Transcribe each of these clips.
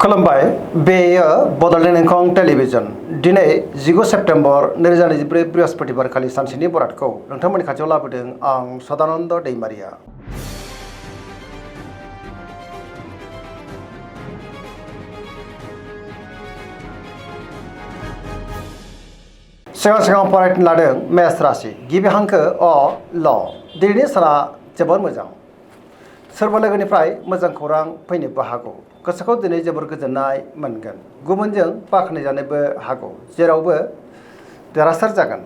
खुलुमबाय बेयो बड'लेण्ड इंखं टेलिभिजन दिनै 19 सेप्तेम्बर 2024 बृहस्पतिबार खालि सानसेनि बरादखौ नोंथांमोननि खाथियाव लाबोदों आं सदानन्द दैमारिया। सिगां फरायनो लादों मेष राशि गिबि हांखो अ ल दिनैनि साना जोबोर मोजां। सोरबा लोगोनिफ्राय मोजां खौरां फैनोबो हागौ। गोसोखौ दिनै जोबोर गोजोननाय मोनगोन। गुबुनजों बाख्नायजानोबो हागौ। जेरावबो देरहासार जागोन।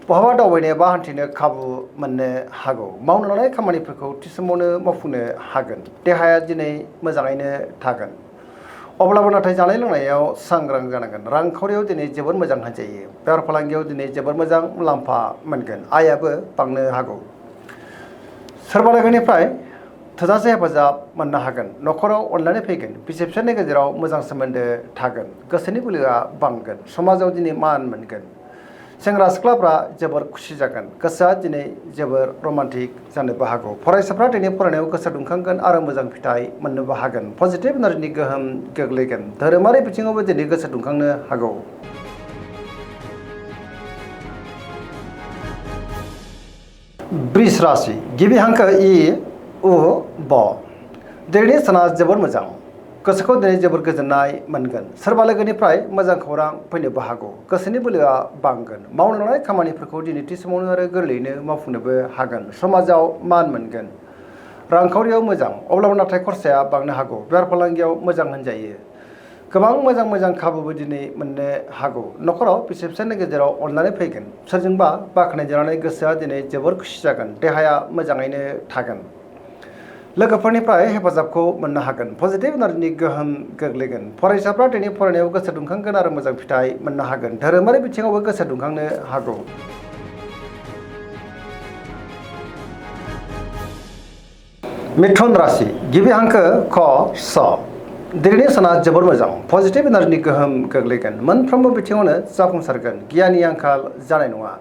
बहाबा दावबायनो बा हान्थिनो खाबु मोननो हागौ। मावनो लानाय खामानिफोरखौ थि समावनो मावफुंनो हागोन। देहाया दिनै मोजाङैनो थागोन। अब्लाबो नाथाय जानाय लोंनायाव सांग्रां जानांगोन। रांखावरियाव दिनै जोबोर मोजां होनजायो। बेफार फालांगियाव दिनै जोबोर मोजां मुलाम्फा मोनगोन। आयाबो बांनो हागौ। सोरबा लोगोनिफ्राय थोजासे हेफाजाब मोननो हागोन। न'खराव अनलायनाय फैगोन। बिसि फिसायनि गेजेराव मोजां सोमोन्दो थागोन। गोसोनि बोलोआ बांगोन। समाजाव दिनै मान मोनगोन। सेंग्रा सिख्लाफ्रा जोबोर खुसि जागोन। गोसोआ दिनै जोबोर रमान्टिक जानोबो हागौ। फरायसाफ्रा दिनै फरायनायाव गोसो दुंखांगोन आरो मोजां फिथाइ मोननोबो हागोन। पजिटिभ एनार्जिनि गोहोम गोग्लैगोन। धोरोमारि बिथिङावबो दिनै गोसो दुंखांनो हागौ। वृष राशि गिबि हांखो इ उ ब दिनैनि साना जोबोर मोजां। गोसोखौ दिनै जोबोर गोजोननाय मोनगोन। सोरबा लोगोनिफ्राय मोजां खौरां फैनोबो हागौ। गोसोनि बोलोआ बांगोन। मावनो लानाय खामानिफोरखौ दिनै थि समावनो आरो गोरलैयैनो मावफुंनोबो हागोन। समाजाव मान मोनगोन। रांखावरियाव मोजां। अब्लाबो नाथाय खरसाया बांनो हागौ। बेफार फालांगियाव मोजां होनजायो। गोबां मोजां खाबुबो दिनै मोननो हागौ। न'खराव बिसि फिसायनि गेजेराव अनलायनाय फैगोन। सोरजोंबा बाख्नायजानानै गोसोआ दिनै जोबोर खुसि जागोन। देहाया मोजाङैनो थागोन। लोगोफोरनिफ्राय हेफाजाबखौ मोननो हागोन। पजिटिभ एनार्जिनि गोहोम गोग्लैगोन। फरायसाफ्रा दिनै फरायनायाव गोसो दुंखांगोन आरो मोजां फिथाइ मोननो हागोन। धोरोमारि बिथिङावबो गोसो दुंखांनो हागौ। मिथुन राशि गिबि हांखो ख स दिनैनि साना जोबोर मोजां। पजिटिभ एनार्जिनि गोहोम गोग्लैगोन। मोनफ्रोमबो बिथिङावनो जाफुंसारगोन। गियाननि आंखाल जानाय नङा।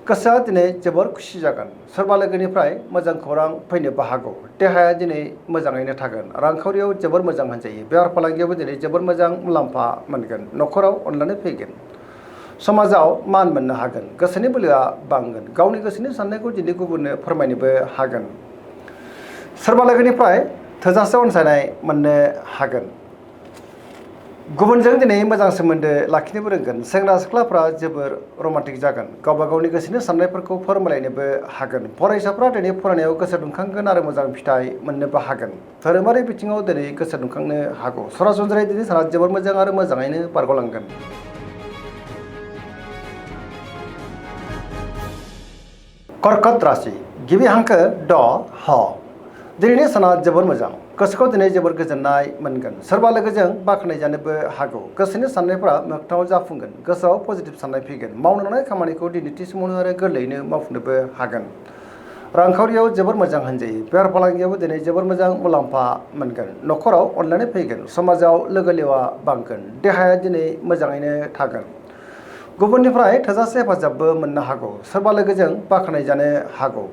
गोसोआ दिनै जोबोर खुसि जागोन। सोरबा लोगोनिफ्राय मोजां खौरां फैनोबो हागौ। देहाया दिनै मोजाङैनो थागोन। रांखावरियाव जोबोर मोजां होनजायो। बेफार फालांगियावबो दिनै जोबोर मोजां मुलाम्फा मोनगोन। न'खराव अनलायनाय फैगोन। समाजाव मान मोननो हागोन। गोसोनि बोलोआ बांगोन। गावनि गोसोनि साननायखौ दिनै गुबुननो फोरमायनोबो हागोन। सोरबा लोगोनिफ्राय थोजासे अनसायनाय मोननो हागोन। गुबुनजों दिनै मोजां सोमोन्दो लाखिनोबो रोंगोन। सेंग्रा सिख्लाफ्रा जोबोर रमान्टिक जागोन। गावबा गावनि गोसोनि साननायफोरखौ फोरमायलायनोबो हागोन। फरायसाफ्रा दिनै फरायनायाव गोसो दुंखांगोन आरो मोजां फिथाइ मोननोबो हागोन। धोरोमारि बिथिङाव दिनै गोसो दुंखांनो हागौ। सरासनस्रायै दिनै साना जोबोर मोजां आरो मोजाङैनो बारग'लांगोन। कर्कट राशि गिबि हांखो ड ह दिनैनि साना जोबोर मोजां। गोसोखौ दिनै जोबोर गोजोननाय मोनगोन। सोरबा लोगोजों बाख्नायजानोबो हागौ। गोसोनि साननायफ्रा मोगथाङाव जाफुंगोन। गोसोआव पजिटिभ साननाय फैगोन। मावनो लानाय खामानिखौ दिनै थि समावनो आरो गोरलैयैनो मावफुंनोबो हागोन। रांखावरियाव जोबोर मोजां होनजायो। बेफार फालांगियावबो दिनै जोबोर मोजां मुलाम्फा मोनगोन। न'खराव अनलायनाय फैगोन। समाजाव लोगो लेवा बांगोन। देहाया दिनै मोजाङैनो थागोन। गुबुननिफ्राय थोजासे हेफाजाबबो मोननो हागौ। सोरबा लोगोजों बाख्नायजानो हागौ।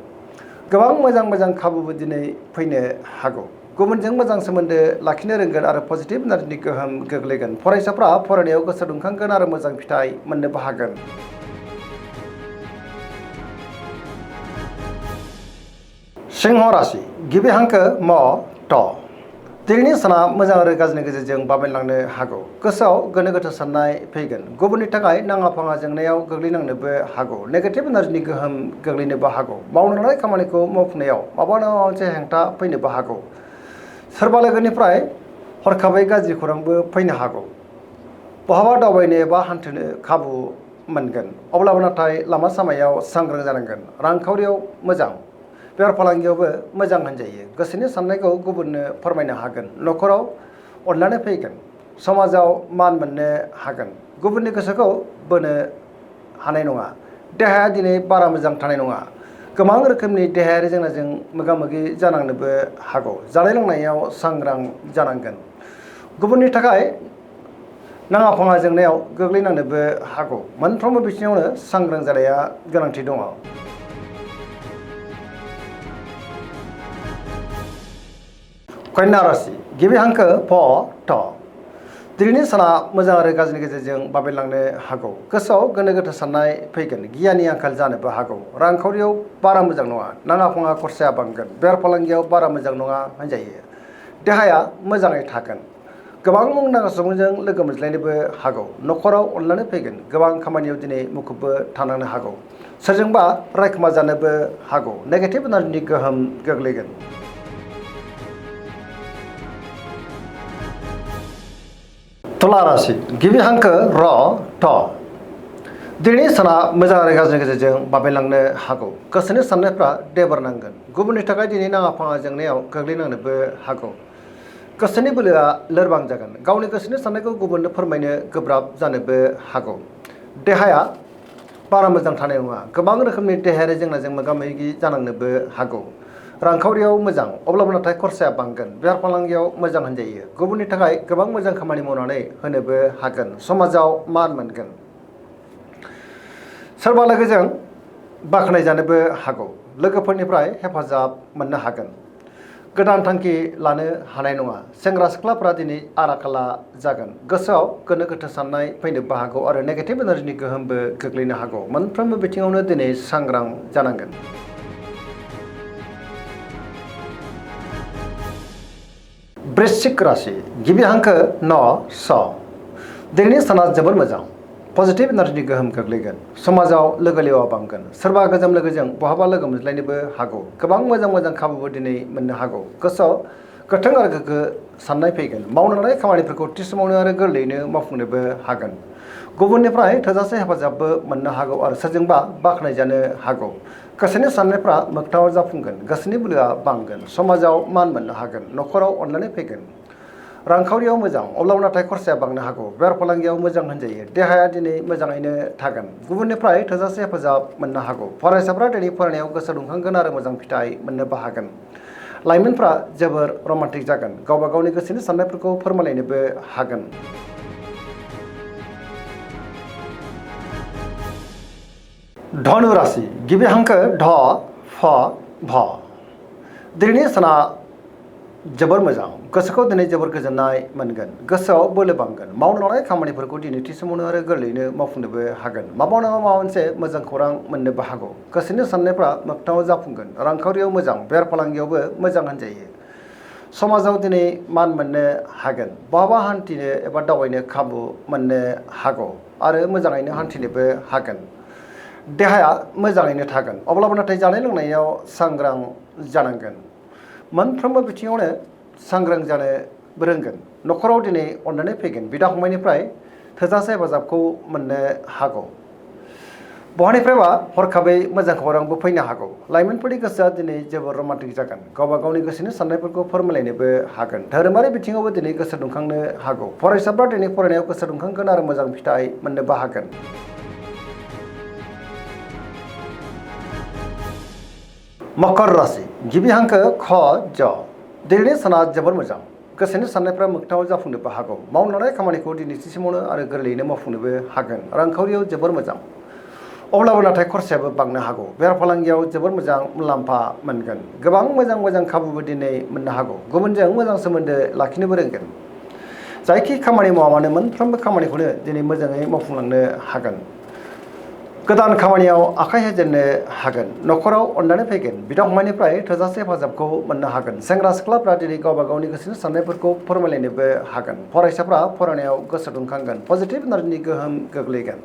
गोबां मोजां खाबुबो दिनै फैनो हागौ। गुबुनजों मोजां सोमोन्दो लाखिनो रोंगोन आरो पजिटिभ एनार्जिनि गोहोम गोग्लैगोन। फरायसाफ्रा फरायनायाव गोसो दुंखांगोन आरो मोजां फिथाइ मोननोबो हागोन। सिंह राशि गिबि हांखो म ट दिनैनि साना मोजां आरो गाज्रिनि गेजेरजों बाबेनलांनो हागौ। गोसोआव गोनो गोथो साननाय फैगोन। गुबुननि थाखाय नाङा फाङा जेंनायाव गोग्लैनांनोबो हागौ। नेगेटिभ एनार्जिनि गोहोम गोग्लैनोबो हागौ। मावनो लानाय खामानिखौ मावफुंनायाव माबा नङा माबा मोनसे हेंथा फैनोबो हागौ। सोरबा लोगोनिफ्राय हरखाबै गाज्रि खौरांबो फैनो हागौ। बहाबा दावबायनो बा हान्थिनो खाबु मोनगोन। अब्लाबो नाथाय लामा सामायाव सांग्रां जानांगोन। रांखावरियाव मोजां। बेफार फालांगियावबो मोजां होनजायो। गोसोनि साननायखौ गुबुननो फोरमायनो हागोन। न'खराव अनलायनाय फैगोन। समाजाव मान मोननो हागोन। गुबुननि गोसोखौ बोनो हानाय नङा। देहाया दिनै बारा मोजां थानाय नङा। गोबां रोखोमनि देहायारि जेंनाजों मोगा मोगि जानांनोबो हागौ। जानाय लोंनायाव सांग्रां जानांगोन। गुबुननि थाखाय नाङा फाङा जेंनायाव गोग्लैनांनोबो हागौ। मोनफ्रोमबो बिथिङावनो सांग्रां जानाया गोनांथि दङ। कन्या राशि गिबि हांखो फ थ दिनैनि साना मोजां आरो गाज्रिनि गेजेरजों बाबेनलांनो हागौ गोसोआव गोनो गोथो साननाय फैगोन गियाननि आंखाल जानोबो हागौ रांखावरियाव बारा मोजां नङा नाङा फाङा खरसाया बांगोन बेफार फालांगियाव बारा मोजां नङा होनजायो देहाया मोजाङै थागोन गोबां मुंदांखा सुबुंजों लोगो मोनज्लायनोबो हागौ न'खराव अनलायनाय फैगोन गोबां खामानियाव दिनै मुखुबबो थानांनो हागौ सोरजोंबा रायखुमा जानोबो हागौ नेगेटिभ एनार्जिनि गोहोम गोग्लैगोन तुला राशि गिबि हांखो र थ दिनैनि साना मोजां आरो गाज्रिनि गेजेरजों बाबेनलांनो हागौ गोसोनि साननायफ्रा देबार नांगोन गुबुननि थाखाय दिनै नाङा फाङा जेंनायाव गोग्लैनांनोबो हागौ गोसोनि बोलोआ लोरबां जागोन गावनि गोसोनि साननायखौ गुबुननो फोरमायनो गोब्राब जानोबो हागौ देहाया बारा मोजां थानाय नङा गोबां रोखोमनि देहायारि जेंनाजों मोगा मोगि जानांनोबो हागौ रांखावरियाव मोजां अब्लाबो नाथाय खरसाया बांगोन बेफार फालांगियाव मोजां होनजायो गुबुननि थाखाय गोबां मोजां खामानि मावनानै होनोबो हागोन समाजाव मान मोनगोन सोरबा लोगोजों बाख्नाय जानोबो हागौ लोगोफोरनिफ्राय हेफाजाब मोननो हागोन गोदान थांखि लानो हानाय नङा सेंग्रा सिख्लाफ्रा दिनै आला खाला जागोन गोसोआव गोनो गोथो साननाय फैनोबो हागौ आरो नेगेटिभ एनार्जिनि गोहोमबो गोग्लैनो हागौ मोनफ्रोमबो बिथिङावनो दिनै सांग्रां जानांगोन वृश्चिक राशि गिबि हांखो न स दिनैनि साना जोबोर मोजां पजिटिभ एनार्जिनि गोहोम गोग्लैगोन समाजाव लोगो लेवा बांगोन सोरबा गोजाम लोगोजों बहाबा लोगो मोनज्लायनोबो हागौ गोबां मोजां मोजां खाबुबो दिनै मोननो हागौ गोसोआव गोथों आरो गोग्गो साननाय फैगोन मावनो लानाय खामानिफोरखौ थि समावनो आरो गोरलैयैनो मावफुंनोबो हागोन गुबुननिफ्राय थोजासे हेफाजाबबो मोननो हागौ आरो सोरजोंबा बाख्नायजानो हागौ गोसोनि साननायफ्रा मोगथाङाव जाफुंगोन गोसोनि बोलोआ बांगोन समाजाव मान मोननो हागोन न'खराव अनलायनाय फैगोन रांखावरियाव मोजां अब्लाबो नाथाय खरसाया बांनो हागौ बेफार फालांगियाव मोजां होनजायो देहाया दिनै मोजाङैनो थागोन गुबुननिफ्राय थोजासे हेफाजाब मोननो हागौ फरायसाफ्रा दिनै फरायनायाव गोसो दुंखांगोन आरो मोजां फिथाइ मोननोबो हागोन लाइमोनफ्रा जोबोर रमान्टिक जागोन गावबा गावनि गोसोनि साननायफोरखौ फोरमायलायनोबो हागोन धनु राशि गिबि हांखो ढ फ भ दिनैनि साना जोबोर मोजां गोसोखौ दिनै जोबोर गोजोननाय मोनगोन गोसोआव बोलो बांगोन मावनो लानाय खामानिफोरखौ दिनै थि समावनो आरो गोरलैयैनो मावफुंनोबो हागोन माबा नङा माबा मोनसे मोजां खौरां मोननोबो हागौ गोसोनि साननायफ्रा मोगथाङाव जाफुंगोन रांखावरियाव मोजां बेफार फालांगियावबो मोजां होनजायो समाजाव दिनै मान मोननो हागोन बहाबा हान्थिनो एबा दावबायनो खाबु मोननो हागौ आरो मोजाङैनो हान्थिनोबो हागोन देहाया मोजाङैनो थागोन अब्लाबो नाथाय जानाय लोंनायाव सांग्रां जानांगोन मोनफ्रोमबो बिथिङावनो सांग्रां जानो रोंगोन न'खराव दिनै अननानै फैगोन बिदा फंबायनिफ्राय थोजासे हेफाजाबखौ मोननो हागौ बहानिफ्रायबा हरखाबै मोजां खौरांबो फैनो हागौ लाइमोनफोरनि गोसोआ दिनै जोबोर रमान्टिक जागोन गावबा गावनि गोसोनि साननायफोरखौ फोरमायलायनोबो हागोन धोरोमारि बिथिङावबो दिनै गोसो दुंखांनो हागौ फरायसाफ्रा दिनै फरायनायाव गोसो दुंखांगोन आरो मोजां फिथाइ मोननोबो हागोन मकर राशि गिबि हांखो ख ज दिनैनि साना जोबोर मोजां गोसोनि साननायफ्रा मोगथाङाव जाफुंनोबो हागौ मावनो लानाय खामानिखौ दिनैसिमावनो आरो गोरलैयैनो मावफुंनोबो हागोन रांखावरियाव जोबोर मोजां अब्लाबो नाथाय खरसायाबो बांनो हागौ बेफार फालांगियाव जोबोर मोजां मुलाम्फा मोनगोन गोबां मोजां खाबुबो दिनै मोननो हागौ गुबुनजों मोजां सोमोन्दो लाखिनोबो रोंगोन जायखि खामानि मावा मानो मोनफ्रोमबो खामानिखौनो दिनै मोजाङै मावफुंलांनो हागोन गोदान खामानियाव आखाइ होजेननो हागोन न'खराव अननानै फैगोन बिदा फंबायनिफ्राय थोजासे हेफाजाबखौ मोननो हागोन सेंग्रा सिख्लाफ्रा दिनै गावबा गावनि गोसोनि साननायफोरखौ फोरमायलायनोबो हागोन फरायसाफ्रा फरायनायाव गोसो दुंखांगोन पजिटिभ एनार्जिनि गोहोम गोग्लैगोन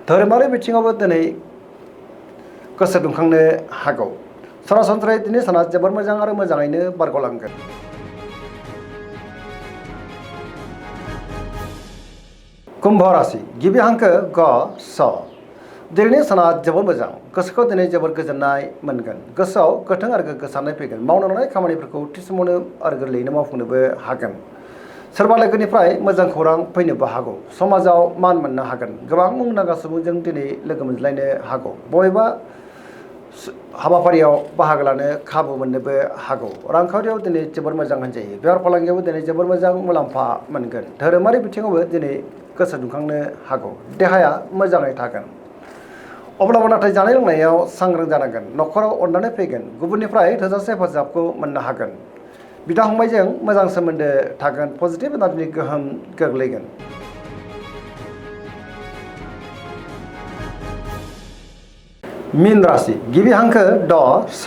धोरोमारि बिथिङावबो दिनै गोसो दुंखांनो हागौ सरासनस्रायै दिनै साना जोबोर मोजां आरो मोजाङैनो बारग'लांगोन कुम्भ राशि गिबि हांखो ग स दिनैनि साना जोबोर मोजां गोसोखौ दिनै जोबोर गोजोननाय मोनगोन गोसोआव गोथों आरो गोग्गो साननाय फैगोन मावनो लानाय खामानिफोरखौ थि समावनो आरो गोरलैयैनो मावफुंनोबो हागोन सोरबा लोगोनिफ्राय मोजां खौरां फैनोबो हागौ समाजाव मान मोननो हागोन गोबां मुंदांखा सुबुंजों दिनै लोगो मोनज्लायनो हागौ बबेबा हाबाफारियाव बाहागो लानो खाबु मोननोबो हागौ रांखावरियाव दिनै जोबोर मोजां होनजायो बेफार फालांगियावबो दिनै जोबोर मोजां मुलाम्फा मोनगोन धोरोमारि बिथिङावबो दिनै गोसो दुंखांनो हागौ देहाया मोजाङै थागोन अब्लाबो नाथाय जानाय लोंनायाव सांग्रां जानांगोन न'खराव अननानै फैगोन गुबुननिफ्राय थोजासे हेफाजाबखौ मोननो हागोन बिदा फंबायजों मोजां सोमोन्दो थागोन, पजिटिभ एनार्जिनि गोहोम गोग्लैगोन। मीन राशि गिबि हांखो ड स।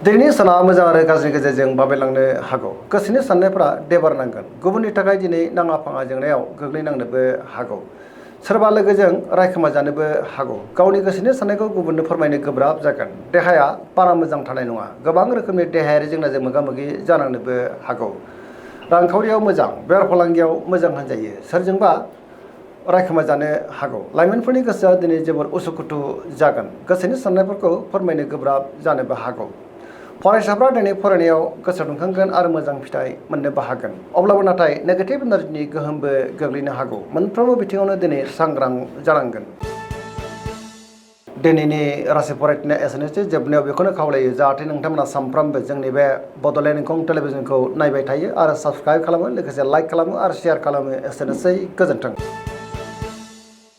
दिनैनि साना मोजां आरो गाज्रिनि गेजेरजों बाबेलांनो हागौ। गोसोनि साननायफोरा देबार नांगोन। गुबुननि थाखाय दिनै नाङा फाङा जेंनायाव गोग्लैनांनोबो हागौ। सोरबा लोगोजों रायखोमा जानोबो हागौ। गावनि गोसोनि साननायखौ गुबुननो फोरमायनो गोब्राब जागोन। देहाया बारा मोजां थानाय नङा। गोबां रोखोमनि देहायारि जेंनाजों मोगा मोगि जानांनोबो हागौ। रांखावरियाव मोजां, बेफार फालांगियाव मोजां होनजायो। सोरजोंबा रायखोमा जानो हागौ। लाइमोनफोरनि गोसोआ दिनै जोबोर उसुखुथु जागोन। गोसोनि साननायफोरखौ फोरमायनो गोब्राब जानोबो हागौ। फरायसाफ्रा दिनै फरायनायाव गोसो दुंखांगोन आरो मोजां फिथाइ मोननोबो हागोन। अब्लाबो नाथाय नेगेटिभ एनार्जिनि गोहोमबो गोग्लैनो हागौ। मोनफ्रोमबो बिथिङावनो दिनै सांग्रां जानांगोन। दिनैनि राशि फरायथिनाय एसेनोसै। जोबनायाव बेखौनो खावलायो जाहाथे नोंथांमोना सानफ्रामबो जोंनि बे बड'लेण्ड इंखं टेलिभिजनखौ नायबाय थायो आरो साबस्क्राइब खालामो, लोगोसे लाइक खालामो आरो शेयार खालामो। एसेनोसै, गोजोन्थों।